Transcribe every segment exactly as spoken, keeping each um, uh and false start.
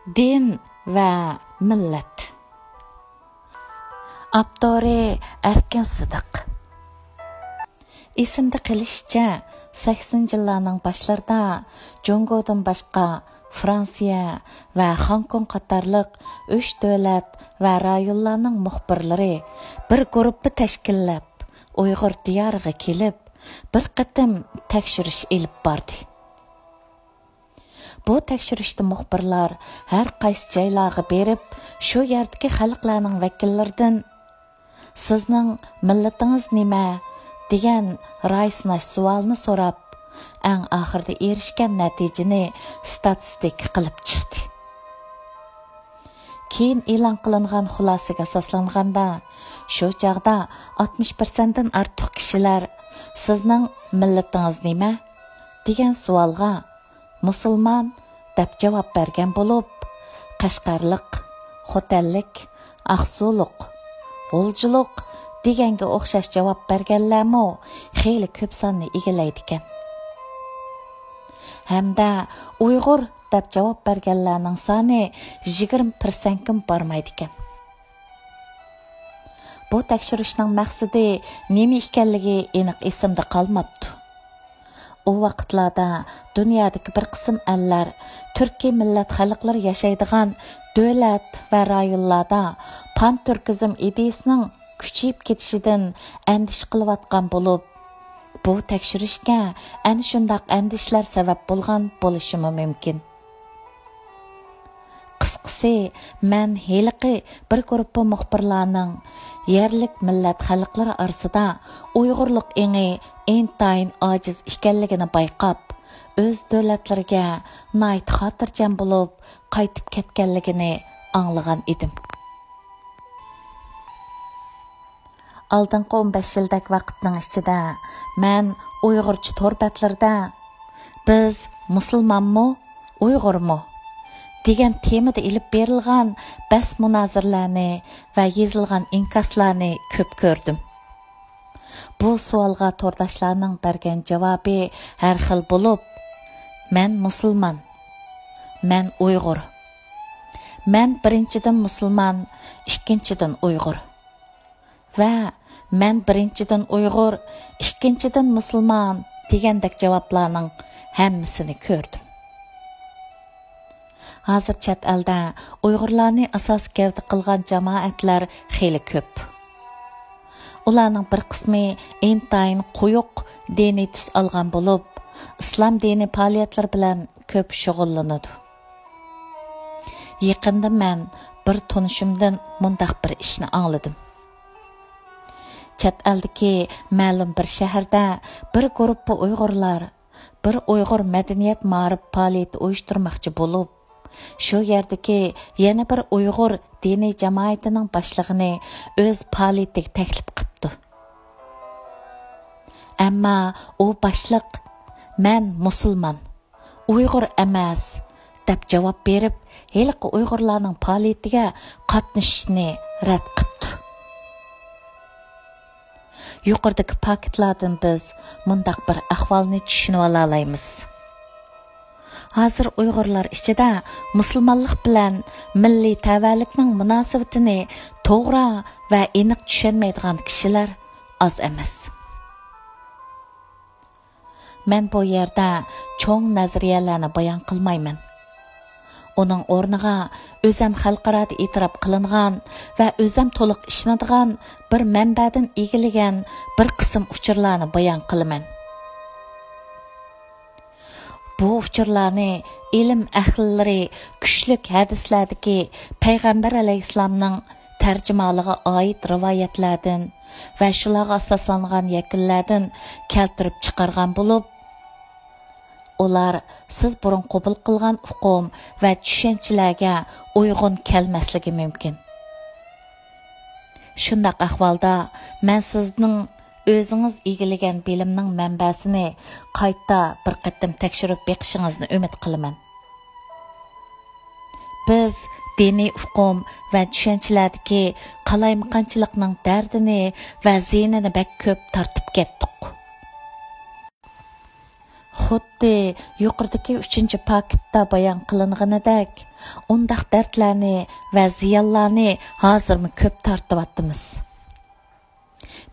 دىن ۋە مىللەت. ئاپتورى: ئەركىن سىدىق. ئېسىمدە قېلىشىچە، سەكسىنىنچى يىللارنىڭ باشلىرىدا جۇڭگودىن باشقا فرانسىيە ۋە خوڭكوڭ قاتارلىق ئۈچ دۆلەت ۋە رايونلارنىڭ مۇخبىرلىرى بىر گۇرۇپپا تەشكىللەپ، ئۇيغۇر دىيارىغا كېلىپ، بىر قېتىم تەكشۈرۈش ئېلىپ باردى. بۇ تەكشۈرۈشتە مۇخبىرلار ھەر قايسى جايلارغا بېرىپ، شۇ يەردىكى خەلقلەرنىڭ ۋەكىللىرىدىن «سىزنىڭ مىللىتىڭىز نېمە؟» دېگەن راي سىناش سوئالىنى سوراپ، ئەڭ ئاخىرىدا ئېرىشكەن نەتىجىنى ستاتىستىكا قىلىپ چىقتى. كېيىن ئېلان قىلىنغان خۇلاسىگە ئاساسلانغاندا، شۇ چاغدا ئاتمىش پىرسەنتتىن ئارتۇق كىشىلەر «سىزنىڭ مىللىتىڭىز نېمە؟» دېگەن سوئالغا «مۇسۇلمان» دەپ جاۋاب بەرگەن بولۇپ، قەشقەرلىق، خوتەنلىك، ئاقسۇلۇق، غۇلجىلىق دېگەنگە ئوخشاش جاۋاب بەرگەنلەرمۇ خېلى كۆپ ساننى ئىگىلەيدىكەن. ھەمدە «ئۇيغۇر» دەپ جاۋاب بەرگەنلەرنىڭ سانى يىگىرمە پىرسەنتكىمۇ بارمايدىكەن. بۇ تەكشۈرۈشنىڭ مەقسىتى نېمە ئىكەنلىكى ئېنىق ئېسىمدە قالماپتۇ. ئۇ ۋاقىتلاردا دۇنيادىكى بىر قىسىم ئەللەر تۈركىي مىللەت خەلقلىرى ياشايدىغان دۆلەت ۋە رايونلاردا پانتۈركىزم ئىدىيىسىنىڭ كۈچىيىپ كېتىشىدىن ئەندىشە قىلىۋاتقان بولۇپ، بۇ تەكشۈرۈشكە ئەنە شۇنداق ئەندىشىلەر سەۋەب بولغان بولۇشىمۇ مۇمكىن. قىسقىسى، مەن ھېلىقى بىر گۇرۇپپا مۇخبىرلارنىڭ يەرلىك مىللەت خەلقلىرى ئارىسىدا ئۇيغۇرلۇق ئېڭى ئىنتايىن ئاجىز ئىكەنلىكىنى بايقاپ، ئۆز دۆلەتلىرىگە ناھايىتى خاتىرجەم بولۇپ قايتىپ كەتكەنلىكىنى ئاڭلىغان ئىدىم. ئالدىنقى ئون بەش يىلدەك ۋاقىتنىڭ ئىچىدە مەن ئۇيغۇرچە تور بەتلىرىدە «بىز مۇسۇلمانمۇ، ئۇيغۇرمۇ؟» دېگەن تېمىدا ئېلىپ بېرىلغان بەس مۇنازىرىلەرنى ۋە يېزىلغان ئىنكاسلارنى كۆپ كۆردۈم. بۇ سوئالغا تورداشلارنىڭ بەرگەن جاۋابى ھەر خىل بولۇپ، «مەن مۇسۇلمان، مەن ئۇيغۇر، مەن بىرىنچىدىن مۇسۇلمان، ئىككىنچىدىن ئۇيغۇر» ۋە «مەن بىرىنچىدىن ئۇيغۇر، ئىككىنچىدىن مۇسۇلمان» دېگەندەك جاۋابلارنىڭ ھەممىسىنى كۆردۈم. ھازىر چەت ئەلدە ئۇيغۇرلارنى ئاساسىي گەۋدە قىلغان جامائەتلەر خېلى كۆپ. ئۇلارنىڭ بىر قىسمى ئىنتايىن قويۇق دىنىي تۈس ئالغان بولۇپ، ئىسلام دىنىي پائالىيەتلىرى بىلەن كۆپ شۇغۇللىنىدۇ. يېقىندا مەن بىر تونۇشۇمدىن مۇنداق بىر ئىشنى ئاڭلىدىم. چەت ئەلدىكى مەلۇم بىر شەھەردە بىر گۇرۇپپا ئۇيغۇرلار بىر ئۇيغۇر مەدەنىيەت مائارىپ پائالىيىتى ئۇيۇشتۇرماقچى بولۇپ، شۇ يەردىكى يەنە بىر ئۇيغۇر دىنىي جامائىتىنىڭ باشلىقىنى ئۆز پائالىيىتىگە تەكلىپ قىپتۇ. ئەمما ئۇ باشلىق «مەن مۇسۇلمان، ئۇيغۇر ئەمەس» دەپ جاۋاب بېرىپ، ھېلىقى ئۇيغۇرلارنىڭ پائالىيىتىگە قاتنىشىشنى رەت قىپتۇ. يۇقىرىدىكى پاكىتلاردىن بىز مۇنداق بىر ئەھۋالنى چۈشىنىۋالالايمىز. ھازىر ئۇيغۇرلار ئىچىدە مۇسۇلمانلىق بىلەن مىللىي تەۋەلىكنىڭ مۇناسىۋىتىنى توغرا ۋە ئېنىق چۈشەنمەيدىغان كىشىلەر ئاز ئەمەس. مەن بۇ يەردە چوڭ نەزەرىيەلەرنى بايان قىلمايمەن. ئۇنىڭ ئورنىغا ئۆزەم خەلقئارادا ئېتىراپ قىلىنغان ۋە ئۆزەم تولۇق ئىشىنىدىغان بىر مەنبەدىن ئىگىلىگەن بىر قىسىم ئۇچۇرلارنى بايان قىلىمەن. بۇ ئۇچۇرلارنى ئىلىم ئەھلىلىرى كۈچلۈك ھەدىسلەردىكى پەيغەمبەر ئەلەيھىسسالامنىڭ تەرجىمىھالىغا ئائىت رىۋايەتلەردىن ۋە شۇلارغا ئاساسلانغان يەكۈنلەردىن كەلتۈرۈپ چىقارغان بولۇپ، ئۇلار سىز بۇرۇن قوبۇل قىلغان ئۇقۇم ۋە چۈشەنچىلەرگە ئۇيغۇن كەلمەسلىكى مۇمكىن. شۇنداق ئەھۋالدا، مەن سىزنىڭ ئۆزىڭىز ئىگىلىگەن بىلىمنىڭ مەنبەسىنى قايتا بىر قېتىم تەكشۈرۈپ بېقىشىڭىزنى ئۈمىد قىلىمەن. بىز دىنىي ئۇقۇم ۋە چۈشەنچىلەردىكى قالايمىقانچىلىقنىڭ دەردىنى ۋە زىيىنىنى بەك كۆپ تارتىپ كەتتۇق. خۇددى يۇقىرىدىكى ئۈچىنچى پاكىتتا بايان قىلىنغىنىدەك، ئۇنداق دەردلەرنى ۋە زىيانلارنى ھازىرمۇ كۆپ تارتىۋاتىمىز.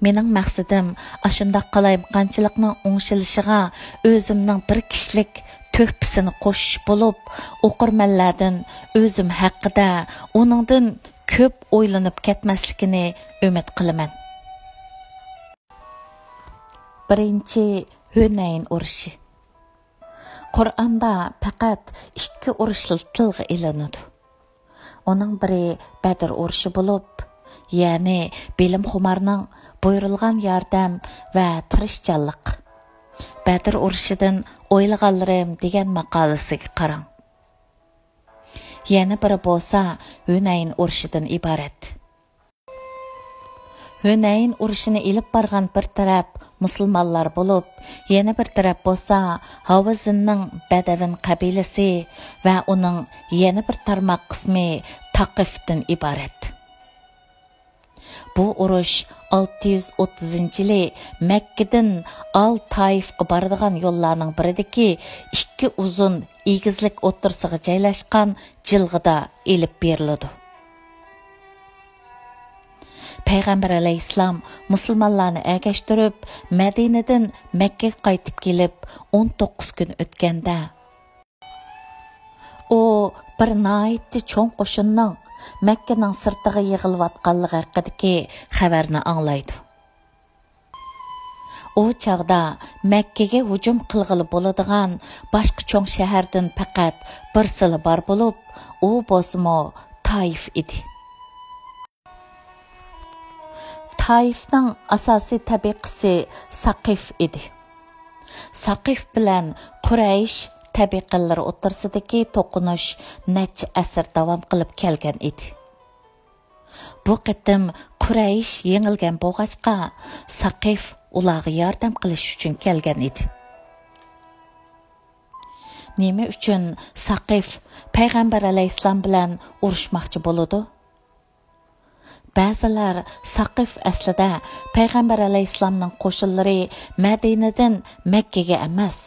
مېنىڭ مەقسىتىم ئاشۇنداق قالايمىقانچىلىقنىڭ ئوڭشىلىشىغا ئۆزۈمنىڭ بىر كىشىلىك تۆھپىسىنى قوشۇش بولۇپ، ئوقۇرمەنلەردىن ئۆزۈم ھەققىدە ئۇنىڭدىن كۆپ ئويلىنىپ كەتمەسلىكىنى ئۈمىد قىلىمەن. بىرىنچى، ھۈنەين ئۇرۇشى. قۇرئاندا پەقەت ئىككى ئۇرۇش تىلغا ئېلىنىدۇ. ئۇنىڭ بىرى بەدر ئۇرۇشى بولۇپ، يەنى بىلىمخۇمارنىڭ بۇيرۇلغان ياردەم ۋە تىرىشچانلىق. بەدر ئۇرۇشىدىن ئويلىغانلىرىم دېگەن ماقالىسىگە قاراڭ. يەنە بىرى بولسا ھۈنەين ئۇرۇشىدىن ئىبارەت. ھۈنەين ئۇرۇشىنى ئېلىپ بارغان بىر تەرەپ مۇسۇلمانلار بولۇپ، يەنە بىر تەرەپ بولسا ھاۋازىننىڭ بەدەۋىن قەبىلىسى ۋە ئۇنىڭ يەنە بىر تارماق قىسمى تاقىفتىن ئىبارەت. بۇ ئۇرۇش ئالتە يۈز ئوتتۇزىنچى يىلى مەككىدىن ئال تائىفقا بارىدىغان يوللارنىڭ بىرىدىكى ئىككى ئۇزۇن ئېگىزلىك ئوتتۇرىسىغا جايلاشقان جىلغىدا ئېلىپ بېرىلىدۇ. پەيغەمبەر ئەلەيھىسسالام مۇسۇلمانلارنى ئەگەشتۈرۈپ، مەدىنىدىن مەككىگە قايتىپ كېلىپ، ئون توققۇز كۈن ئۆتكەندە، ئۇ بىر ناھايىتى چوڭ قوشۇننىڭ مەككىنىڭ سىرتىغا يىغىلىۋاتقانلىقى ھەققىدىكى خەۋەرنى ئاڭلايدۇ. ئۇ چاغدا مەككىگە ھۇجۇم قىلغىلى بولىدىغان باشقا چوڭ شەھەردىن پەقەت بىرسىلا بار بولۇپ، ئۇ بولسىمۇ تائىف ئىدى. تائىفنىڭ ئاساسىي تەبىقىسى ساقىف ئىدى. ساقىف بىلەن قۇرەيش تەبىقىلىرى ئوتتۇرىسىدىكى توقۇنۇش نەچچە ئەسىر داۋام قىلىپ كەلگەن ئىدى. بۇ قېتىم قۇرەيش يېڭىلگەن بولغاچقا، ساقىف ئۇلارغا ياردەم قىلىش ئۈچۈن كەلگەن ئىدى. نېمە ئۈچۈن ساقىف پەيغەمبەر ئەلەيھىسسالام بىلەن ئۇرۇشماقچى بولىدۇ؟ بەزىلەر ساقىف ئەسلىدە پەيغەمبەر ئەلەيھىسسالامنىڭ قوشۇنلىرى مەدىنىدىن مەككىگە ئەمەس،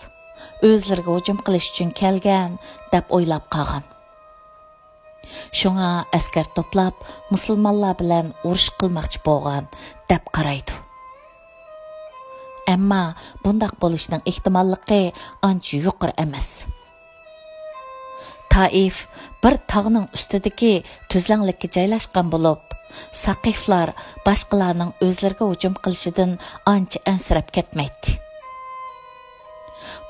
ئۆزلىرىگە ھۇجۇم قىلىش ئۈچۈن كەلگەن دەپ ئويلاپ قالغان. شۇڭا ئەسكەر توپلاپ، مۇسۇلمانلار بىلەن ئۇرۇش قىلماقچى بولغان دەپ قارايدۇ. ئەمما بۇنداق بولۇشنىڭ ئېھتىماللىقى ئانچە يۇقىرى ئەمەس. تائىف بىر تاغنىڭ ئۈستىدىكى تۈزلەڭلىككە جايلاشقان بولۇپ، ساقىفلار باشقىلارنىڭ ئۆزلىرىگە ھۇجۇم قىلىشىدىن ئانچە ئەنسىرەپ كەتمەيتتى.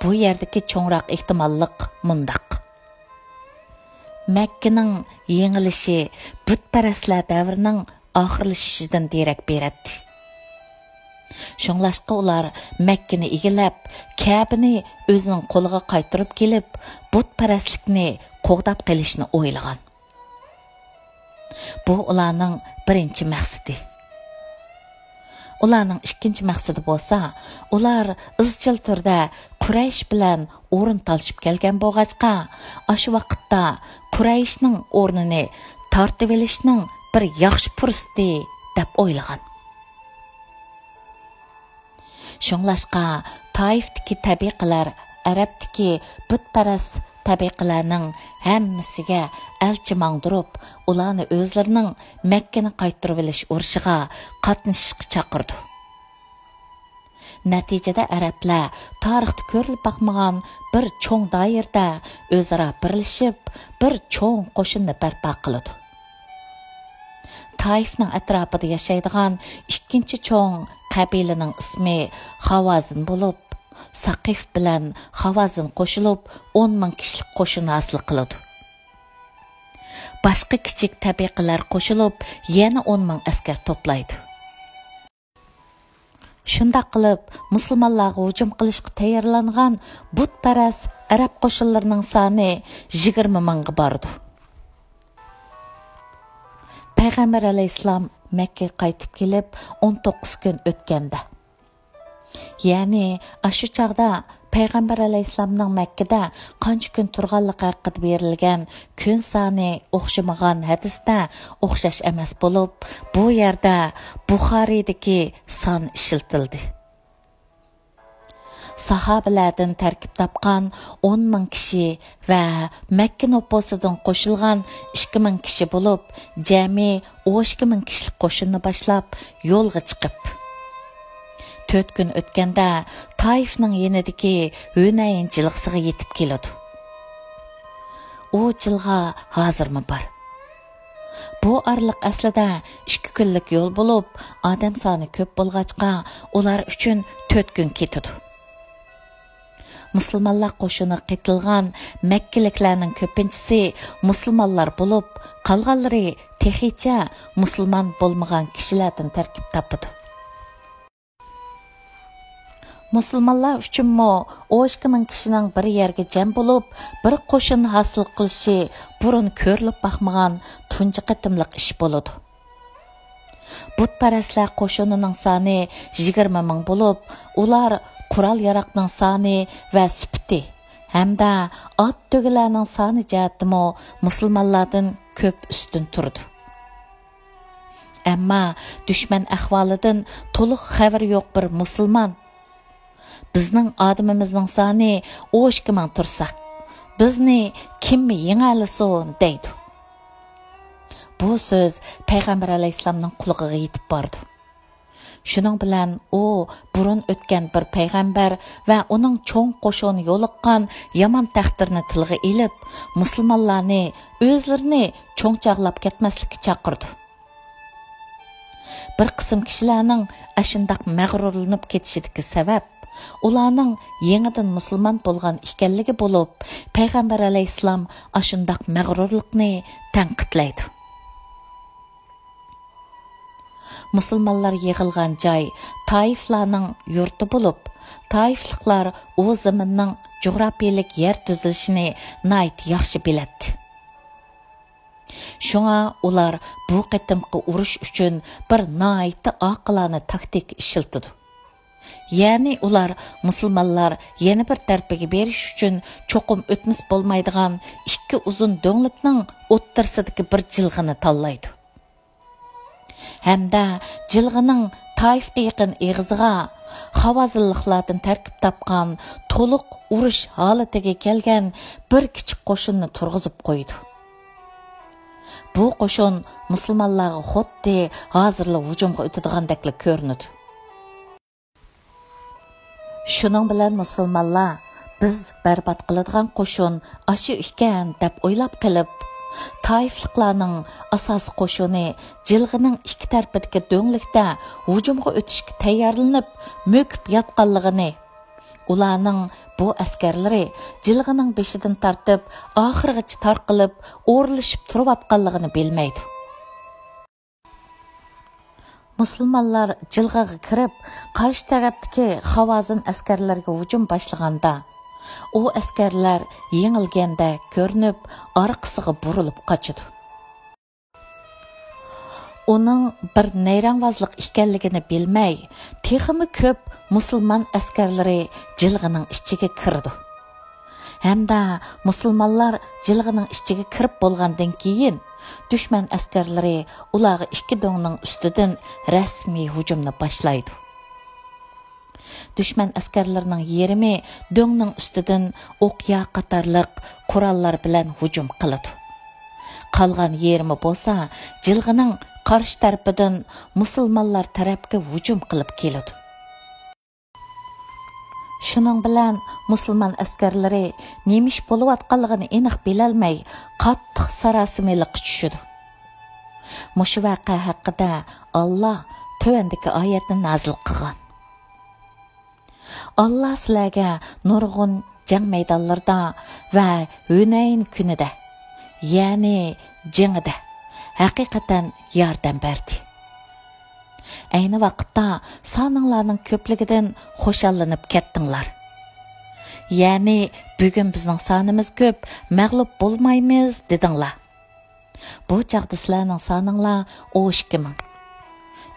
بۇ يەردىكى چوڭراق ئېھتىماللىق مۇنداق. مەككىنىڭ يېڭىلىشى بۇتپەرەسلەر دەۋرىنىڭ ئاخىرلىشىشىدىن دېرەك بېرەتتى. شۇڭلاشقا ئۇلار مەككىنى ئىگىلەپ، كەبىنى ئۆزىنىڭ قولىغا قايتۇرۇپ كېلىپ، بۇتپەرەسلىكنى قوغداپ قېلىشنى ئويلىغان. بۇ ئۇلارنىڭ بىرىنچى مەقسىتى. ئۇلارنىڭ ئىككىنچى مەقسىتى بولسا، ئۇلار ئىزچىل تۈردە قۇرەيش بىلەن ئورۇن تالىشىپ كەلگەن بولغاچقا، ئاشۇ ۋاقىتتا قۇرەيشنىڭ ئورنىنى تارتىۋېلىشنىڭ بىر ياخشى پۇرسىتى دەپ ئويلىغان. شۇڭلاشقا تائىفتىكى تەبىقىلەر ئەرەبتىكى بۇتپەرەس تەبىقىلەرنىڭ ھەممىسىگە ئەلچى ماڭدۇرۇپ، ئۇلارنى ئۆزلىرىنىڭ مەككىنى قايتۇرۇۋېلىش ئۇرۇشىغا قاتنىشىشقا چاقىرىدۇ. نەتىجىدە ئەرەبلەر تارىختا كۆرۈلۈپ باقمىغان بىر چوڭ دائىرىدە ئۆزئارا بىرلىشىپ، بىر چوڭ قوشۇننى بەرپا قىلىدۇ. تائىفنىڭ ئەتراپىدا ياشايدىغان ئىككىنچى چوڭ قەبىلىنىڭ ئىسمى خاۋازىن بولۇپ، ساقىف بىلەن خاۋازىن قوشۇلۇپ، ئون مىڭ كىشىلىك قوشۇن ھاسىل قىلىدۇ. باشقا كىچىك تەبىقىلەر قوشۇلۇپ، يەنە ئون مىڭ ئەسكەر توپلايدۇ. شۇنداق قىلىپ، مۇسۇلمانلارغا ھۇجۇم قىلىشقا تەييارلانغان بۇتپەرەس ئەرەب قوشۇنلىرىنىڭ سانى يىگىرمە مىڭغا بارىدۇ. پەيغەمبەر ئەلەيھىسسالام مەككىگە قايتىپ كېلىپ، ئون توققۇز كۈن ئۆتكەندە، يەنى ئاشۇ چاغدا پەيغەمبەر ئەلەيھىسسالامنىڭ مەككىدە قانچە كۈن تۇرغانلىقى ھەققىدە بېرىلگەن كۈن سانى ئوخشىمىغان ھەدىستە ئوخشاش ئەمەس بولۇپ، بۇ يەردە بۇخارىيدىكى سان ئىشلىتىلدى. ساھابىلەردىن تەركىب تاپقان ئون مىڭ كىشى ۋە مەككە نوپۇسىدىن قوشۇلغان ئىككى مىڭ كىشى بولۇپ، جەمئىي ئون ئىككى مىڭ كىشىلىك قوشۇننى باشلاپ يولغا چىقىپ، تۆت كۈن ئۆتكەندە تائىفنىڭ يېنىدىكى ھۈنەيىن جىلغىسىغا يېتىپ كېلىدۇ. ئۇ جىلغا ھازىرمۇ بار. بۇ ئارىلىق ئەسلىدە ئىككى كۈنلۈك يول بولۇپ، ئادەم سانى كۆپ بولغاچقا، ئۇلار ئۈچۈن تۆت كۈن كېتىدۇ. مۇسۇلمانلار قوشۇنىغا قېتىلغان مەككىلىكلەرنىڭ كۆپىنچىسى مۇسۇلمانلار بولۇپ، قالغانلىرى تېخىچە مۇسۇلمان بولمىغان كىشىلەردىن تەركىب تاپىدۇ. مۇسۇلمانلار ئۈچۈنمۇ ئون ئىككى مىڭ كىشىنىڭ بىر يەرگە جەم بولۇپ، بىر قوشۇن ھاسىل قىلىشى بۇرۇن كۆرۈلۈپ باقمىغان تۇنجى قېتىملىق ئىش بولىدۇ. بۇتپەرەسلەر قوشۇنىنىڭ سانى يىگىرمە مىڭ بولۇپ، ئۇلار قورال-ياراغنىڭ سانى ۋە سۈپىتى ھەمدە ئات تۆگىلەرنىڭ سانى جەھەتتىمۇ مۇسۇلمانلاردىن كۆپ ئۈستۈن تۇرىدۇ. ئەمما دۈشمەن ئەھۋالىدىن تولۇق خەۋىرى يوق بىر مۇسۇلمان، «بىزنىڭ ئادىمىمىزنىڭ سانى ئون ئىككى مىڭ تۇرسا، بىزنى كىممۇ يېڭەلىسۇن؟» دەيدۇ. بۇ سۆز پەيغەمبەر ئەلەيھىسسالامنىڭ قۇلىقىغا يېتىپ بارىدۇ. شۇنىڭ بىلەن ئۇ بۇرۇن ئۆتكەن بىر پەيغەمبەر ۋە ئۇنىڭ چوڭ قوشۇنى يولۇققان يامان تەقدىرنى تىلغا ئېلىپ، مۇسۇلمانلارنى ئۆزلىرىنى چوڭ چاغلاپ كەتمەسلىككە چاقىرىدۇ. بىر قىسىم كىشىلەرنىڭ ئاشۇنداق مەغرۇرلىنىپ كېتىشىدىكى سەۋەب، ئۇلارنىڭ يېڭىدىن مۇسۇلمان بولغان ئىكەنلىكى بولۇپ، پەيغەمبەر ئەلەيھىسسالام ئاشۇنداق مەغرۇرلۇقنى تەنقىدلەيدۇ. مۇسۇلمانلار يىغىلغان جاي تائىفلارنىڭ يۇرتى بولۇپ، تائىفلىقلار ئۇ زېمىننىڭ جۇغراپىيىلىك يەر تۈزۈلۈشىنى ناھايىتى ياخشى بىلەتتى. شۇڭا ئۇلار بۇ قېتىمقى ئۇرۇش ئۈچۈن بىر ناھايىتى ئاقىلانە تاكتىكا ئىشلىتىدۇ. يەنى ئۇلار مۇسۇلمانلار يەنە بىر تەرىپىگە بېرىش ئۈچۈن چوقۇم ئۆتمىسە بولمايدىغان ئىككى ئۇزۇن دۆڭلۈكنىڭ ئوتتۇرىسىدىكى بىر جىلغىنى تاللايدۇ. ھەمدە جىلغىنىڭ تائىفقا يېقىن ئېغىزىغا خاۋازىنلىقلاردىن تەركىب تاپقان تولۇق ئۇرۇش ھالىتىگە كەلگەن بىر كىچىك قوشۇننى تۇرغۇزۇپ قويىدۇ. بۇ قوشۇن مۇسۇلمانلارغا خۇددى ھازىرلا ھۇجۇمغا ئۆتىدىغاندەكلا كۆرۈنىدۇ. شۇنىڭ بىلەن مۇسۇلمانلار، «بىز بەربات قىلىدىغان قوشۇن ئاشۇ ئىكەن» دەپ ئويلاپ قېلىپ، تائىفلىقلارنىڭ ئاساسىي قوشۇنى جىلغىنىڭ ئىككى تەرىپىدىكى دۆڭلۈكتە ھۇجۇمغا ئۆتۈشكە تەييارلىنىپ، مۆكۈپ ياتقانلىقىنى، ئۇلارنىڭ بۇ ئەسكەرلىرى جىلغىنىڭ بېشىدىن تارتىپ ئاخىرىغىچە تارقىلىپ، ئورىلىشىپ تۇرۇۋاتقانلىقىنى بىلمەيدۇ. مۇسۇلمانلار جىلغىغا كىرىپ، قارشى تەرەپتىكى خاۋازىن ئەسكەرلىرىگە ھۇجۇم باشلىغاندا، ئۇ ئەسكەرلەر يېڭىلگەندەك كۆرۈنۈپ، ئارقىسىغا بۇرۇلۇپ قاچىدۇ. ئۇنىڭ بىر نەيرەڭۋازلىق ئىكەنلىكىنى بىلمەي، تېخىمۇ كۆپ مۇسۇلمان ئەسكەرلىرى جىلغىنىڭ ئىچىگە كىرىدۇ. ھەمدە مۇسۇلمانلار جىلغىنىڭ ئىچىگە كىرىپ بولغاندىن كېيىن، دۈشمەن ئەسكەرلىرى ئۇلارغا ئىككى دۆڭنىڭ ئۈستىدىن رەسمىي ھۇجۇمنى باشلايدۇ. دۈشمەن ئەسكەرلىرىنىڭ يېرىمى دۆڭنىڭ ئۈستىدىن ئوقيا قاتارلىق قوراللار بىلەن ھۇجۇم قىلىدۇ. قالغان يېرىمى بولسا جىلغىنىڭ قارشى تەرىپىدىن مۇسۇلمانلار تەرەپكە ھۇجۇم قىلىپ كېلىدۇ. شۇنىڭ بىلەن مۇسۇلمان ئەسكەرلىرى نېمە ئىش بولۇۋاتقانلىقىنى ئېنىق بىلەلمەي، قاتتىق ساراسىمىلىققا چۈشىدۇ. مۇشۇ ۋەقە ھەققىدە ئاللا تۆۋەندىكى ئايەتنى نازىل قىلغان: «ئاللا سىلەرگە نۇرغۇن جەڭ مەيدانلىرىدا ۋە ھۈنەين كۈنىدە، يەنى جېڭىدە ھەقىقەتەن ياردەم بەردى. ئەينى ۋاقىتتا سانىڭلارنىڭ كۆپلۈكىدىن خۇشاللىنىپ كەتتىڭلار. يەنى، بۈگۈن بىزنىڭ سانىمىز كۆپ، مەغلۇپ بولمايمىز دېدىڭلار. بۇ چاغدا سىلەرنىڭ سانىڭلار ئون ئىككى مىڭ،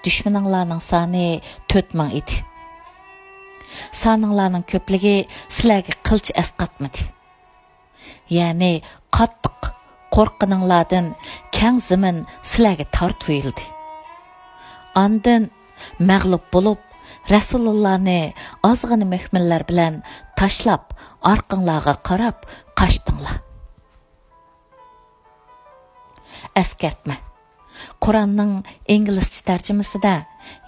دۈشمىنىڭلارنىڭ سانى تۆت مىڭ ئىدى. سانىڭلارنىڭ كۆپلۈكى سىلەرگە قىلچە ئەسقاتمىدى. يەنى قاتتىق قورققىنىڭلاردىن كەڭ زېمىن سىلەرگە تار تۇيۇلدى. ئاندىن مەغلۇپ بولۇپ، رەسۇلۇللانى ئازغىنە مۆمىنلەر بىلەن تاشلاپ، ئارقاڭلارغا قاراپ قاچتىڭلار. ئەسكەرتمە. قۇرئاننىڭ ئىنگلىزچە تەرجىمىسىدە،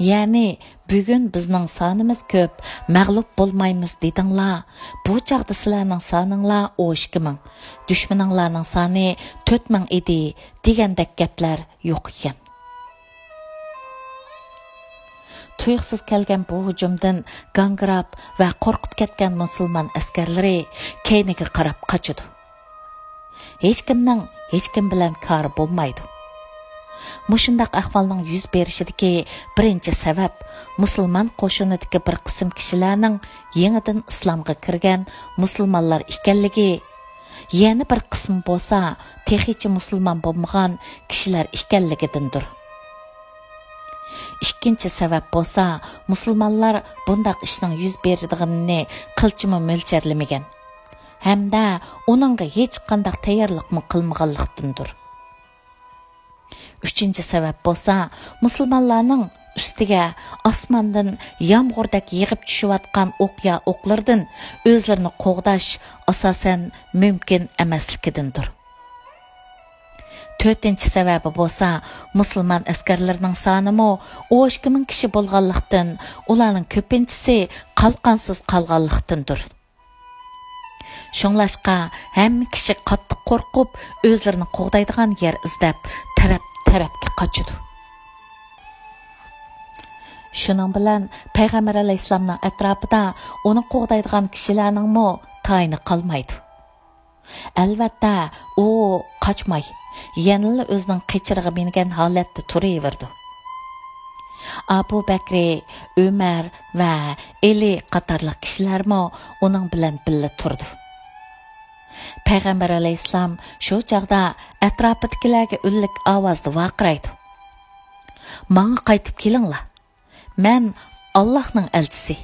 يەنى «بۈگۈن بىزنىڭ سانىمىز كۆپ، مەغلۇپ بولمايمىز» دېدىڭلار، بۇ چاغدا سىلەرنىڭ سانىڭلار ئون ئىككى مىڭ، دۈشمىنىڭلارنىڭ سانى تۆت مىڭ ئىدى دېگەندەك گەپلەر يوق ئىكەن. تۇيۇقسىز كەلگەن بۇ ھۇجۇمدىن گاڭگىراپ ۋە قورقۇپ كەتكەن مۇسۇلمان ئەسكەرلىرى كەينىگە قاراپ قاچىدۇ. ھېچكىمنىڭ ھېچكىم بىلەن كارى بولمايدۇ. مۇشۇنداق ئەھۋالنىڭ يۈز بېرىشىدىكى بىرىنچى سەۋەب مۇسۇلمان قوشۇنىدىكى بىر قىسىم كىشىلەرنىڭ يېڭىدىن ئىسلامغا كىرگەن مۇسۇلمانلار ئىكەنلىكى، يەنە بىر قىسمى بولسا تېخىچە مۇسۇلمان بولمىغان كىشىلەر ئىكەنلىكىدىندۇر. ئىككىنچى سەۋەب بولسا، مۇسۇلمانلار بۇنداق ئىشنىڭ يۈز بېرىدىغىنىنى قىلچىمۇ مۆلچەرلىمىگەن ھەمدە ئۇنىڭغا ھېچقانداق تەييارلىقمۇ قىلمىغانلىقتىندۇر. ئۈچىنچى سەۋەب بولسا، مۇسۇلمانلارنىڭ ئۈستىگە ئاسماندىن يامغۇردەك يېغىپ چۈشۈۋاتقان ئوقيا ئوقلىرىدىن ئۆزلىرىنى قوغداش ئاساسەن مۇمكىن ئەمەسلىكىدىندۇر. تۆتىنچى سەۋەبى بولسا، مۇسۇلمان ئەسكەرلىرىنىڭ سانىمۇ ئون ئىككى مىڭ كىشى بولغانلىقتىن، ئۇلارنىڭ كۆپىنچىسى قالقانسىز قالغانلىقتىندۇر. شۇڭلاشقا، ھەممە كىشى قاتتىق قورقۇپ، ئۆزلىرىنى قوغدايدىغان يەر ئىزدەپ، تەرەپ-تەرەپكە قاچىدۇ. شۇنىڭ بىلەن پەيغەمبەر ئەلەيھىسسالامنىڭ ئەتراپىدا ئۇنى قوغدايدىغان كىشىلەرنىڭمۇ تايىنى قالمايدۇ. ئەلۋەتتە، ئۇ قاچماي، يەنىلا ئۆزىنىڭ قېچىرىغا مىنگەن ھالەتتە تۇرۇۋېرىدۇ. ئابۇ بەكرى، ئۆمەر ۋە ئېلى قاتارلىق كىشىلەرمۇ ئۇنىڭ بىلەن بىللە تۇرىدۇ. پەيغەمبەر ئەلەيھىسسالام شۇ چاغدا ئەتراپىدىكىلەرگە ئۈنلۈك ئاۋازدا ۋارقىرايدۇ: «ماڭا قايتىپ كېلىڭلار! مەن ئاللاھنىڭ ئەلچىسى.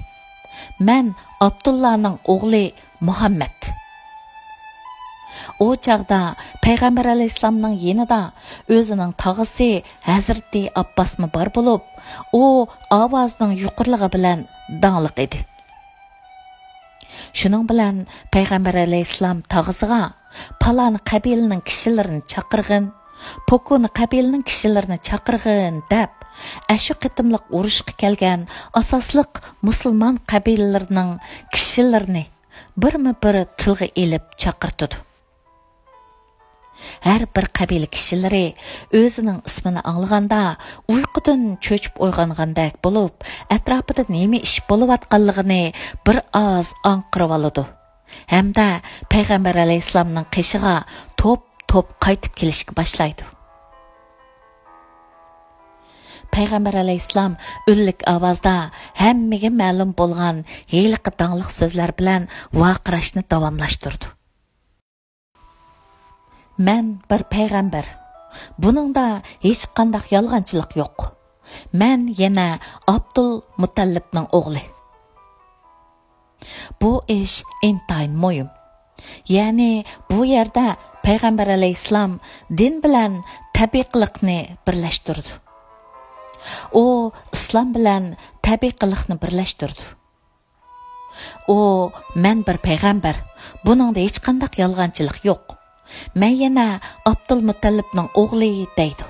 مەن ئابدۇللانىڭ ئوغلى مۇھەممەد.» ئۇ چاغدا پەيغەمبەر ئەلەيھىسسالامنىڭ يېنىدا ئۆزىنىڭ تاغىسى ھەزرىتى ئابباسمۇ بار بولۇپ، ئۇ ئاۋازىنىڭ يۇقىرىلىقى بىلەن داڭلىق ئىدى. شۇنىڭ بىلەن پەيغەمبەر ئەلەيھىسسالام تاغىسىغا: «پالانى قەبىلىنىڭ كىشىلىرىنى چاقىرغىن، پوكۇنى قەبىلىنىڭ كىشىلىرىنى چاقىرغىن» دەپ، ئەشۇ قېتىملىق ئۇرۇشقا كەلگەن ئاساسلىق مۇسۇلمان قەبىلىلىرىنىڭ كىشىلىرىنى بىرمۇ بىر تىلغا ئېلىپ چاقىرتىدۇ. ھەر بىر قەبىلە كىشىلىرى ئۆزىنىڭ ئىسمىنى ئاڭلىغاندا، ئۇيقۇدىن چۆچۈپ ئويغانغاندەك بولۇپ، ئەتراپىدا نېمە ئىش بولۇۋاتقانلىقىنى بىر ئاز ئاڭقىرىۋالىدۇ ھەمدە پەيغەمبەر ئەلەيھىسسالامنىڭ قېشىغا توپ-توپ قايتىپ كېلىشكە باشلايدۇ. پەيغەمبەر ئەلەيھىسسالام ئۈنلۈك ئاۋازدا ھەممىگە مەلۇم بولغان ھېلىقى داڭلىق سۆزلەر بىلەن ۋارقىراشنى داۋاملاشتۇرىدۇ. مەن بىر پەيغەمبەر. بۇنىڭدا ھېچقانداق يالغانچىلىق يوق. مەن يەنە ئابدۇل مۇتەللىپنىڭ ئوغلى. بۇ ئىش ئىنتايىن مۇھىم. يەنى بۇ يەردە پەيغەمبەر ئەلەيھىسسالام دىن بىلەن تەبىئىيلىقنى بىرلەشتۈرىدۇ. ئۇ ئىسلام بىلەن تەبىئىيلىقنى بىرلەشتۈرىدۇ. ئۇ، مەن بىر پەيغەمبەر، بۇنىڭدا ھېچقانداق يالغانچىلىق يوق. مەن يەنە ئابدۇلمۇتەللىپنىڭ ئوغلى دەيدۇ.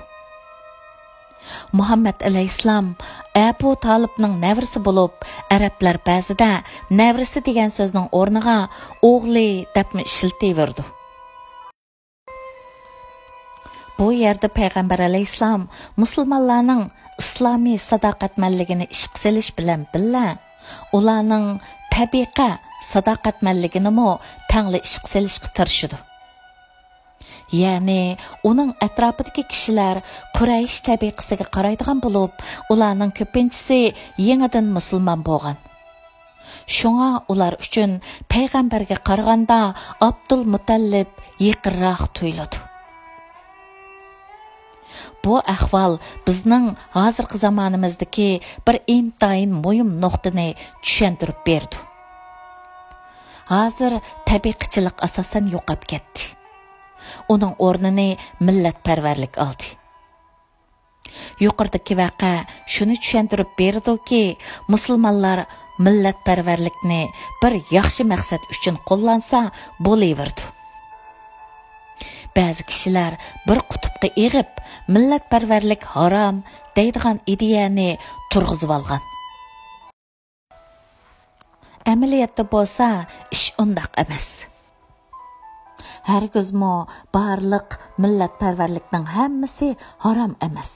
مۇھەممەد ئەلەيھىسسالام ئەبۇ تالىپنىڭ نەۋرىسى بولۇپ، ئەرەبلەر بەزىدە نەۋرىسى دېگەن سۆزنىڭ ئورنىغا ئوغلى دەپمۇ ئىشلىتىۋېرىدۇ. بۇ يەردە پەيغەمبەر ئەلەيھىسسالام مۇسۇلمانلارنىڭ ئىسلامىي ساداقەتمەنلىكىنى ئىشقا سېلىش بىلەن بىللە، ئۇلارنىڭ تەبىقە ساداقەتمەنلىكىنىمۇ تەڭلا ئىشقا سېلىشقا تىرىشىدۇ. يەنى ئۇنىڭ ئەتراپىدىكى كىشىلەر قۇرەيش تەبىقىسىگە قارايدىغان بولۇپ، ئۇلارنىڭ كۆپىنچىسى يېڭىدىن مۇسۇلمان بولغان. شۇڭا ئۇلار ئۈچۈن پەيغەمبەرگە قارىغاندا ئابدۇلمۇتەللىپ يېقىنراق تۇيۇلىدۇ. بۇ ئەھۋال بىزنىڭ ھازىرقى زامانىمىزدىكى بىر ئىنتايىن مۇھىم نۇقتىنى چۈشەندۈرۈپ بېرىدۇ. ھازىر تەبىقىچىلىك ئاساسەن يوقاپ كەتتى. ئۇنىڭ ئورنىنى مىللەتپەرۋەرلىك ئالدى. يۇقىرىدىكى ۋەقە شۇنى چۈشەندۈرۈپ بېرىدۇكى، مۇسۇلمانلار مىللەتپەرۋەرلىكنى بىر ياخشى مەقسەت ئۈچۈن قوللانسا بولۇۋېرىدۇ. بەزى كىشىلەر بىر قۇتۇپقا ئېغىپ، مىللەتپەرۋەرلىك ھارام دەيدىغان ئىدىيەنى تۇرغۇزۇۋالغان. ئەمەلىيەتتە بولسا ئىش ئۇنداق ئەمەس. ھەرگىزمۇ بارلىق مىللەتپەرۋەرلىكنىڭ ھەممىسى ھارام ئەمەس.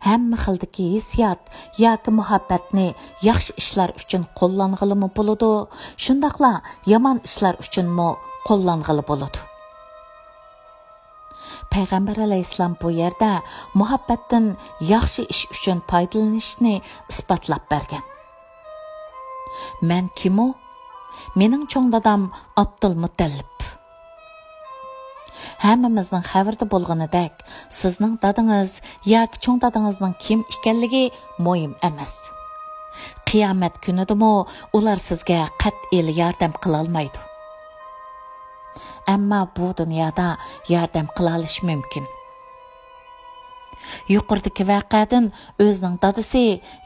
ھەممە خىلدىكى ھېسسىيات ياكى مۇھەببەتنى ياخشى ئىشلار ئۈچۈن قوللانغىلىمۇ بولىدۇ، شۇنداقلا يامان ئىشلار ئۈچۈنمۇ قوللانغىلى بولىدۇ. پەيغەمبەر ئەلەيھىسسالام بۇ يەردە مۇھەببەتتىن ياخشى ئىش ئۈچۈن پايدىلىنىشنى ئىسپاتلاپ بەرگەن. مەن كىمۇ؟ مېنىڭ چوڭ دادام ئابدۇلمۇتەللىپ. ھەممىمىزنىڭ خەۋىرىدە بولغىنىدەك، سىزنىڭ دادىڭىز ياكى چوڭ دادىڭىزنىڭ كىم ئىكەنلىكى مۇھىم ئەمەس. قىيامەت كۈنىدىمۇ ئۇلار سىزگە قەتئىي ياردەم قىلالمايدۇ. ئەمما بۇ دۇنيادا ياردەم قىلالىشى مۇمكىن. يۇقىرىدىكى ۋەقەدىن ئۆزىنىڭ دادىسى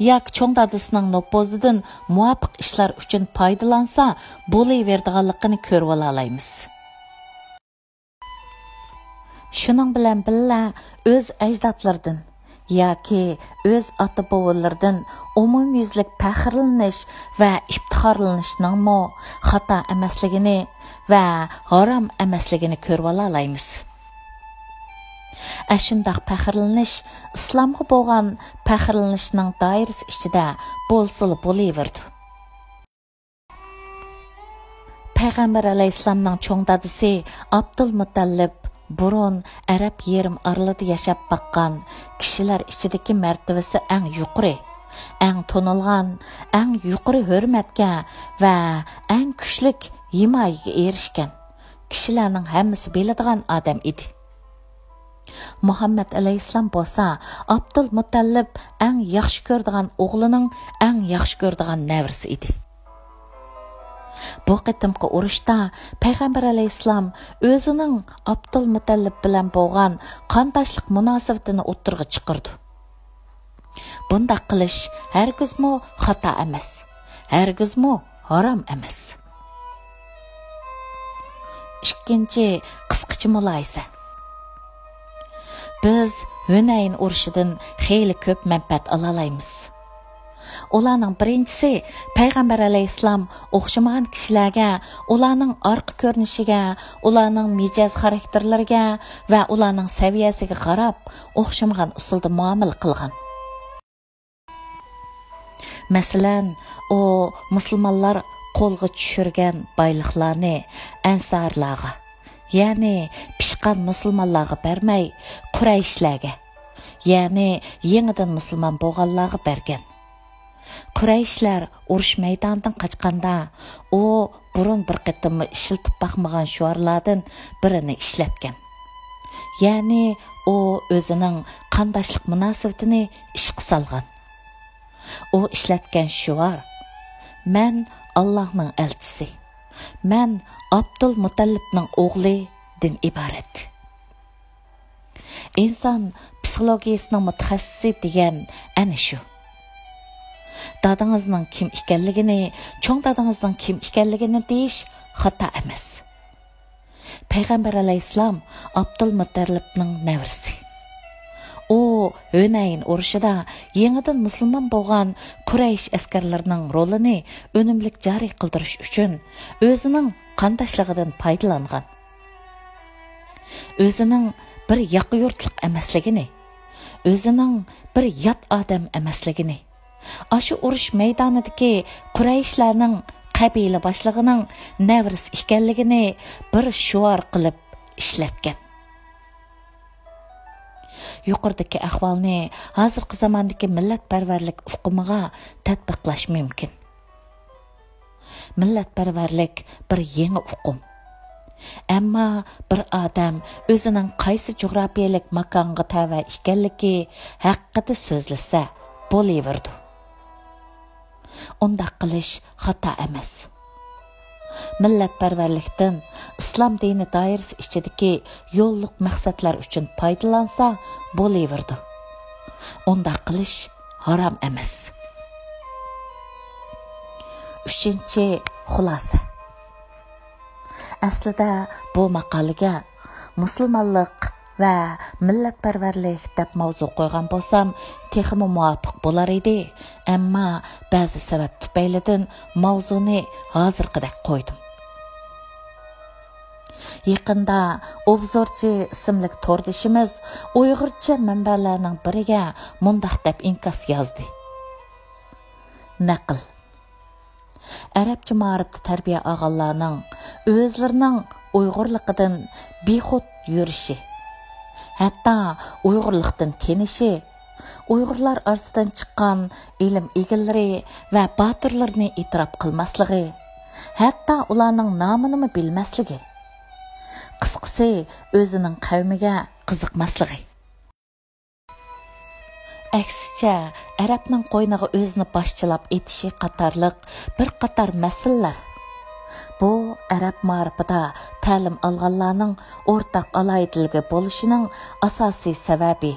ياكى چوڭ دادىسىنىڭ نوپۇزىدىن مۇۋاپىق ئىشلار ئۈچۈن پايدىلانسا بولۇۋېرىدىغانلىقىنى كۆرۈۋالالايمىز. شۇنىڭ بىلەن بىللە، ئۆز ئەجدادلىرىدىن ياكى ئۆز ئاتا-بوۋىلىرىدىن ئومۇميۈزلۈك پەخىرلىنىش ۋە ئىپتىخارلىنىشنىڭمۇ خاتا ئەمەسلىكىنى ۋە ھارام ئەمەسلىكىنى كۆرۈۋالالايمىز. ئەشۇنداق پەخىرلىنىش ئىسلامغا بولغان پەخىرلىنىشنىڭ دائىرىسى ئىچىدە بولسىلا بولۇۋېرىدۇ. پەيغەمبەر ئەلەيھىسسالامنىڭ چوڭ دادىسى ئابدۇلمۇتەللىپ بۇرۇن ئەرەب يېرىم ئارىلىدا ياشاپ باققان كىشىلەر ئىچىدىكى مەرتىۋىسى ئەڭ يۇقىرى، ئەڭ تونۇلغان، ئەڭ يۇقىرى ھۆرمەتكە ۋە ئەڭ كۈچلۈك ھىمايىگە ئېرىشكەن، كىشىلەرنىڭ ھەممىسى بىلىدىغان ئادەم ئىدى. مۇھەممەد ئەلەيھىسسالام بولسا ئابدۇلمۇتەللىپ ئەڭ ياخشى كۆرىدىغان ئوغلىنىڭ ئەڭ ياخشى كۆرىدىغان نەۋرىسى ئىدى. بۇ قېتىمقى ئۇرۇشتا پەيغەمبەر ئەلەيھىسسالام ئۆزىنىڭ ئابدۇلمۇتەللىپ بىلەن بولغان قانداشلىق مۇناسىۋىتىنى ئوتتۇرىغا چىقىرىدۇ. بۇنداق قىلىش ھەرگىزمۇ خاتا ئەمەس، ھەرگىزمۇ ھارام ئەمەس. ئىككىنچى، قىسقىچە مۇلاھىزە. بىز ھۈنەين ئۇرۇشىدىن خېلى كۆپ مەنپەئەت ئالالايمىز. ئۇلارنىڭ بىرىنچىسى پەيغەمبەر ئەلەيھىسسالام ئوخشىمىغان كىشىلەرگە، ئۇلارنىڭ ئارقا كۆرۈنۈشىگە، ئۇلارنىڭ مىجەز خاراكتېرلىرىگە ۋە ئۇلارنىڭ سەۋىيەسىگە قاراپ ئوخشىمىغان ئۇسۇلدا مۇئامىلە قىلغان. مەسىلەن، ئۇ مۇسۇلمانلار قولغا چۈشۈرگەن بايلىقلارنى ئەنسارلارغا، يەنى پىشقان مۇسۇلمانلارغا بەرمەي، قۇرەيشلەرگە، يەنى يېڭىدىن مۇسۇلمان بولغانلارغا بەرگەن. قۇرەيشلەر ئۇرۇش مەيدانىدىن قاچقاندا، ئۇ بۇرۇن بىر قېتىممۇ ئىشلىتىپ باقمىغان شوئارلاردىن بىرىنى ئىشلەتكەن. يەنى ئۇ ئۆزىنىڭ قانداشلىق مۇناسىۋىتىنى ئىشقا سالغان. ئۇ ئىشلەتكەن شوئار، «مەن ئاللاھنىڭ ئەلچىسى، مەن ئابدۇل مۇتەللىپنىڭ ئوغلى» دىن ئىبارەت. ئىنسان پسىخولوگىيىسىنىڭ مۇتەخەسسىسى دېگەن ئەنە شۇ. دادىڭىزنىڭ كىم ئىكەنلىكىنى، چوڭ دادىڭىزنىڭ كىم ئىكەنلىكىنى دېيىش خاتا ئەمەس. پەيغەمبەر ئەلەيھىسسالام ئابدۇلمۇتەللىپنىڭ نەۋرىسى. ئۇ ھۈنەين ئۇرۇشىدا يېڭىدىن مۇسۇلمان بولغان قۇرەيش ئەسكەرلىرىنىڭ رولىنى ئۈنۈملۈك جارى قىلدۇرۇش ئۈچۈن ئۆزىنىڭ قانداشلىقىدىن پايدىلانغان. ئۆزىنىڭ بىر ياقا يۇرتلۇق ئەمەسلىكىنى، ئۆزىنىڭ بىر يات ئادەم ئەمەسلىكىنى، ئاشۇ ئۇرۇش مەيدانىدىكى قۇرەيشلەرنىڭ قەبىلە باشلىقىنىڭ نەۋرىسى ئىكەنلىكىنى بىر شوئار قىلىپ ئىشلەتكەن. يۇقىرىدىكى ئەھۋالنى ھازىرقى زاماندىكى مىللەتپەرۋەرلىك ئۇقۇمىغا تەتبىقلاش مۇمكىن. مىللەتپەرۋەرلىك بىر يېڭى ئۇقۇم. ئەمما بىر ئادەم ئۆزىنىڭ قايسى جۇغراپىيەلىك ماكانغا تەۋە ئىكەنلىكى ھەققىدە سۆزلىسە بولۇۋېرىدۇ. ئۇنداق قىلىش خاتا ئەمەس. مىللەتپەرۋەرلىكتىن ئىسلام دىنى دائىرىسى ئىچىدىكى يوللۇق مەقسەتلەر ئۈچۈن پايدىلانسا بولۇۋېرىدۇ. ئۇنداق قىلىش ھارام ئەمەس. ئۈچىنچى خۇلاسە. ئەسلىدە بۇ ماقالىگە مۇسۇلمانلىق ۋە مىللەتپەرۋەرلىك دەپ ماۋزۇ قويغان بولسام، تېخىمۇ مۇۋاپىق بولار ئىدى، ئەمما بەزى سەۋەب تۈپەيلىدىن ماۋزۇنى ھازىرقىدەك قويدۇم. يېقىندا ئوبزورچى ئىسىملىك توردىشىمىز ئۇيغۇرچە مەنبەلەرنىڭ بىرىگە مۇنداق دەپ ئىنكاس يازدى. نەقىل. ئەرەبچە مائارىپتا تەربىيە ئالغانلارنىڭ ئۆزلىرىنىڭ ئۇيغۇرلۇقىدىن بىخۇد يۈرۈشى، ھەتتا ئۇيغۇرلۇقتىن تېنىشى، ئۇيغۇرلار ئارىسىدىن چىققان ئىلىم ئىگىلىرى ۋە باتۇرلىرىنى ئېتىراپ قىلماسلىقى، ھەتتا ئۇلارنىڭ نامىنىمۇ بىلمەسلىكى، قىسقىسى، ئۆزىنىڭ قەۋمىگە قىزىقماسلىقى. ئەكسىچە، ئەرەبنىڭ قوينىغا ئۆزىنى باشچىلاپ ئېتىشى قاتارلىق بىر قاتار مەسىلىلەر، بۇ ئەرەب مائارىپىدا تەلىم ئالغانلارنىڭ ئورتاق ئالاھىدىلىكى بولۇشىنىڭ ئاساسىي سەۋەبى،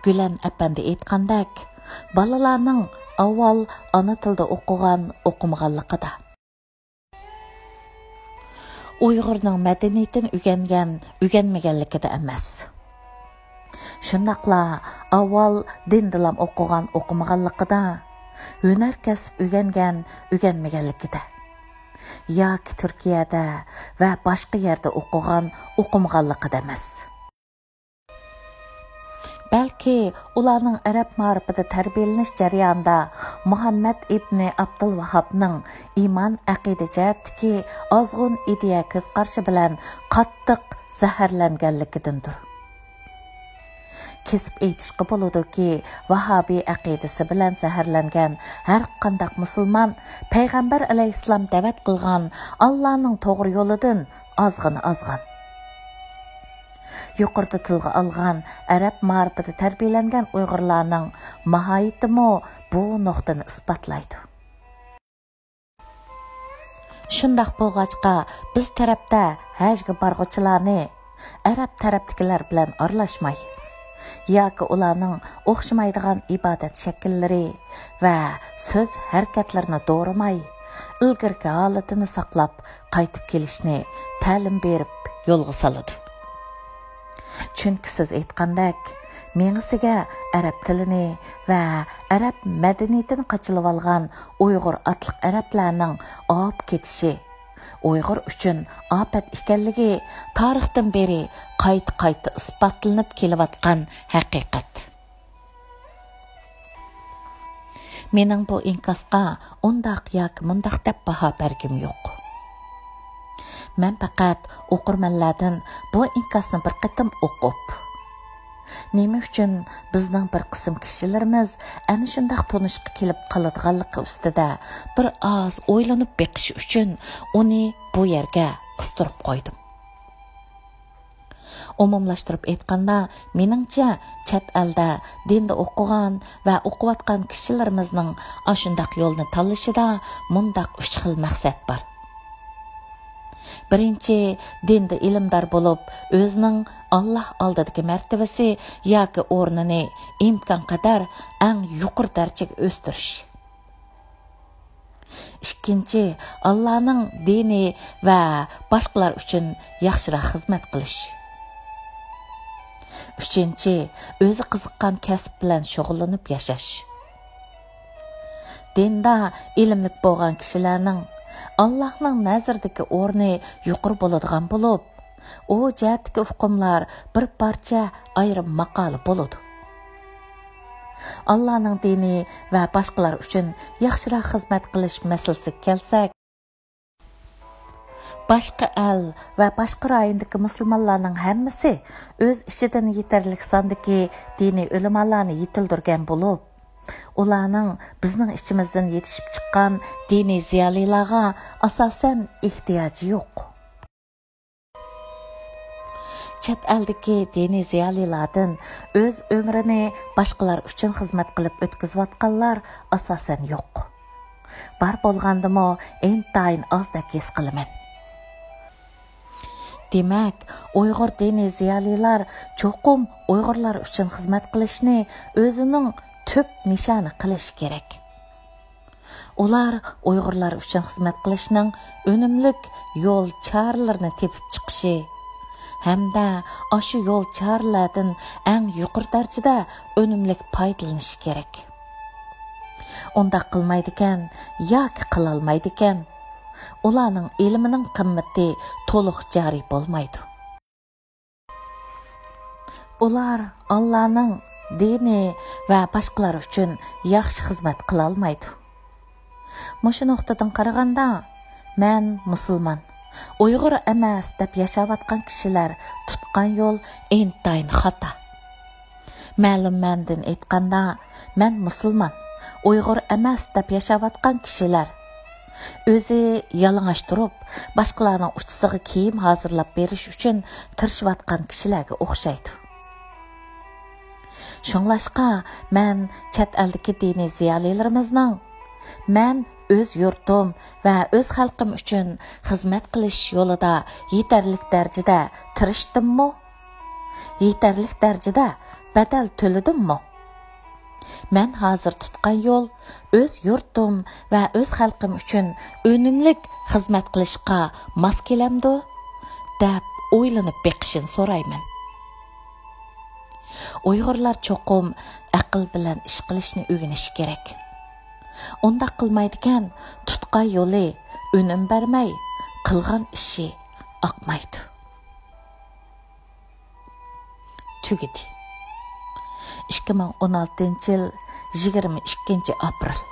گۈلەن ئەپەندى ئېيتقاندەك، بالىلارنىڭ ئاۋۋال ئانا تىلدا ئوقۇغان، ئوقۇمىغانلىقىدا. ئۇيغۇرنىڭ مەدەنىيىتىنى ئۆگەنگەن، ئۆگەنمىگەنلىكىدە ئەمەس. شۇنداقلا ئاۋۋال دىندىلام ئوقۇغان، ئوقۇمىغانلىقىدا، ھۈنەر كەسىپ ئۆگەنگەن، ئۆگەنمىگەنلىكىدە، ياكى تۈركىيەدە ۋە باشقا يەردە ئوقۇغان، ئوقۇمىغانلىقىدا ئەمەس. بەلكى ئۇلارنىڭ ئەرەب مائارىپىدا تەربىيەلىنىش جەريانىدا مۇھەممەد ئىبنى ئابدۇلۋاھابنىڭ ئىمان، ئەقىدە جەھەتتىكى ئازغۇن ئىدىيە كۆز قارىشى بىلەن قاتتىق زەھەرلەنگەنلىكىدىندۇر. كېسىپ ئېيتىشقا بولىدۇكى، ۋاھابىي ئەقىدىسى بىلەن زەھەرلەنگەن ھەر قانداق مۇسۇلمان پەيغەمبەر ئەلەيھىسسالام دەۋەت قىلغان ئاللانىڭ توغرا يولىدىن ئازغىنە ئازغان. يۇقىرىدا تىلغا ئالغان ئەرەب مائارىپىدا تەربىيەلەنگەن ئۇيغۇرلارنىڭ ماھايىتىمۇ بۇ نۇقتىنى ئىسپاتلايدۇ. شۇنداق بولغاچقا، بىز تەرەپتە ھەجگە بارغۇچىلارنى ئەرەب تەرەپتىكىلەر بىلەن ئارىلاشماي ياكى ئۇلارنىڭ ئوخشىمايدىغان ئىبادەت شەكىللىرى ۋە سۆز ھەرىكەتلىرىنى دورىماي، ئىلگىرىكى ھالىتىنى ساقلاپ قايتىپ كېلىشنى تەلىم بېرىپ يولغا سالىدۇ. چۈنكى سىز ئېيتقاندەك، مېڭىسىگە ئەرەب تىلىنى ۋە ئەرەب مەدەنىيىتىنى قاچىلىۋالغان ئۇيغۇر ئاتلىق ئەرەبلەرنىڭ ئاۋۇپ كېتىشى ئۇيغۇر ئۈچۈن ئاپەت ئىكەنلىكى تارىختىن بېرى قايتا-قايتا ئىسپاتلىنىپ كېلىۋاتقان ھەقىقەت. مېنىڭ بۇ ئىنكاسقا ئۇنداق ياكى مۇنداق دەپ باھا بەرگۈم يوق. مەن پەقەت ئوقۇرمەنلەردىن بۇ ئىنكاسنى بىر قېتىم ئوقۇپ، نېمە ئۈچۈن بىزنىڭ بىر قىسىم كىشىلىرىمىز ئەنە شۇنداق تونۇشقا كېلىپ قالىدىغانلىقى ئۈستىدە بىر ئاز ئويلىنىپ بېقىش ئۈچۈن ئۇنى بۇ يەرگە قىستۇرۇپ قويدۇم. ئومۇملاشتۇرۇپ ئېيتقاندا، مېنىڭچە، چەت ئەلدە دىندا ئوقۇغان ۋە ئوقۇۋاتقان كىشىلىرىمىزنىڭ ئاشۇنداق يولنى تاللىشىدا مۇنداق ئۈچ خىل مەقسەت بار. بىرىنچى، دىندا ئىلىمدار بولۇپ، ئۆزىنىڭ ئاللاھ ئالدىدىكى مەرتىۋىسى ياكى ئورنىنى ئىمكانقەدەر ئەڭ يۇقىرى دەرىجىگە ئۆستۈرۈش. ئىككىنچى، ئاللانىڭ دىنى ۋە باشقىلار ئۈچۈن ياخشىراق خىزمەت قىلىش. ئۈچىنچى، ئۆزى قىزىققان كەسىپ بىلەن شۇغۇللىنىپ ياشاش. دىندا ئىلىملىك بولغان كىشىلەرنىڭ ئاللاھنىڭ نەزىرىدىكى ئورنى يۇقىرى بولىدىغان بولۇپ، ئۇ جەھەتتىكى ئۇقۇملار بىر پارچە ئايرىم ماقالە بولىدۇ. ئاللانىڭ دىنى ۋە باشقىلار ئۈچۈن ياخشىراق خىزمەت قىلىش مەسىلىسىگە كەلسەك، باشقا ئەل ۋە باشقا رايوندىكى مۇسۇلمانلارنىڭ ھەممىسى ئۆز ئىچىدىن يېتەرلىك ساندىكى دىنىي ئۆلىمالارنى يېتىلدۈرگەن بولۇپ، ئۇلارنىڭ بىزنىڭ ئىچىمىزدىن يېتىشىپ چىققان دىنىي زىيالىيلارغا ئاساسەن ئېھتىياجى يوق. چەت ئەلدىكى دىنىي زىيالىيلاردىن ئۆز ئۆمرىنى باشقىلار ئۈچۈن خىزمەت قىلىپ ئۆتكۈزۈۋاتقانلار ئاساسەن يوق. بار بولغاندىمۇ ئىنتايىن ئازدەك ھېس قىلىمەن. دېمەك، ئۇيغۇر دىنىي زىيالىيلار چوقۇم ئۇيغۇرلار ئۈچۈن خىزمەت قىلىشنى ئۆزىنىڭ تۈپ نىشانى قىلىشى كېرەك. ئۇلار ئۇيغۇرلار ئۈچۈن خىزمەت قىلىشنىڭ ئۈنۈملۈك يول چارىلىرىنى تېپىپ چىقىشى ھەمدە ئاشۇ يول چارىلەردىن ئەڭ يۇقىرى دەرىجىدە ئۈنۈملۈك پايدىلىنىشى كېرەك. ئۇنداق قىلمايدىكەن ياكى قىلالمايدىكەن، ئۇلارنىڭ ئىلمىنىڭ قىممىتى تولۇق جارى بولمايدۇ. ئۇلار ئاللانىڭ دىنى ۋە باشقىلار ئۈچۈن ياخشى خىزمەت قىلالمايدۇ. مۇشۇ نۇقتىدىن قارىغاندا، مەن مۇسۇلمان، ئۇيغۇر ئەمەس دەپ ياشاۋاتقان كىشىلەر تۇتقان يول ئىنتايىن خاتا. مەلۇم مەنىدىن ئېيتقاندا، مەن مۇسۇلمان، ئۇيغۇر ئەمەس دەپ ياشاۋاتقان كىشىلەر ئۆزى يالىڭاچ تۇرۇپ، باشقىلارنىڭ ئۇچىسىغا كىيىم ھازىرلاپ بېرىش ئۈچۈن تىرىشىۋاتقان كىشىلەرگە ئوخشايدۇ. شۇڭلاشقا، مەن چەت ئەلدىكى دىنىي زىيالىيلىرىمىزنىڭ مەن ئۆز يۇرتۇم ۋە ئۆز خەلقىم ئۈچۈن خىزمەت قىلىش يولىدا يېتەرلىك دەرىجىدە تىرىشتىممۇ؟ يېتەرلىك دەرىجىدە بەدەل تۆلىدىممۇ؟ مەن ھازىر تۇتقان يول ئۆز يۇرتۇم ۋە ئۆز خەلقىم ئۈچۈن ئۈنۈملۈك خىزمەت قىلىشقا ماس كېلەمدۇ؟ دەپ ئويلىنىپ بېقىشىنى سورايمەن. ئۇيغۇرلار چوقۇم ئەقىل بىلەن ئىش قىلىشنى ئۆگىنىشى كېرەك. ئۇنداق قىلمايدىكەن، تۇتقان يولى ئۈنۈم بەرمەي، قىلغان ئىشى ئاقمايدۇ. تۈگىدى. ئىككى مىڭ ئون ئالتىنچى يىل، يىگىرمە ئىككىنچى ئاپرېل.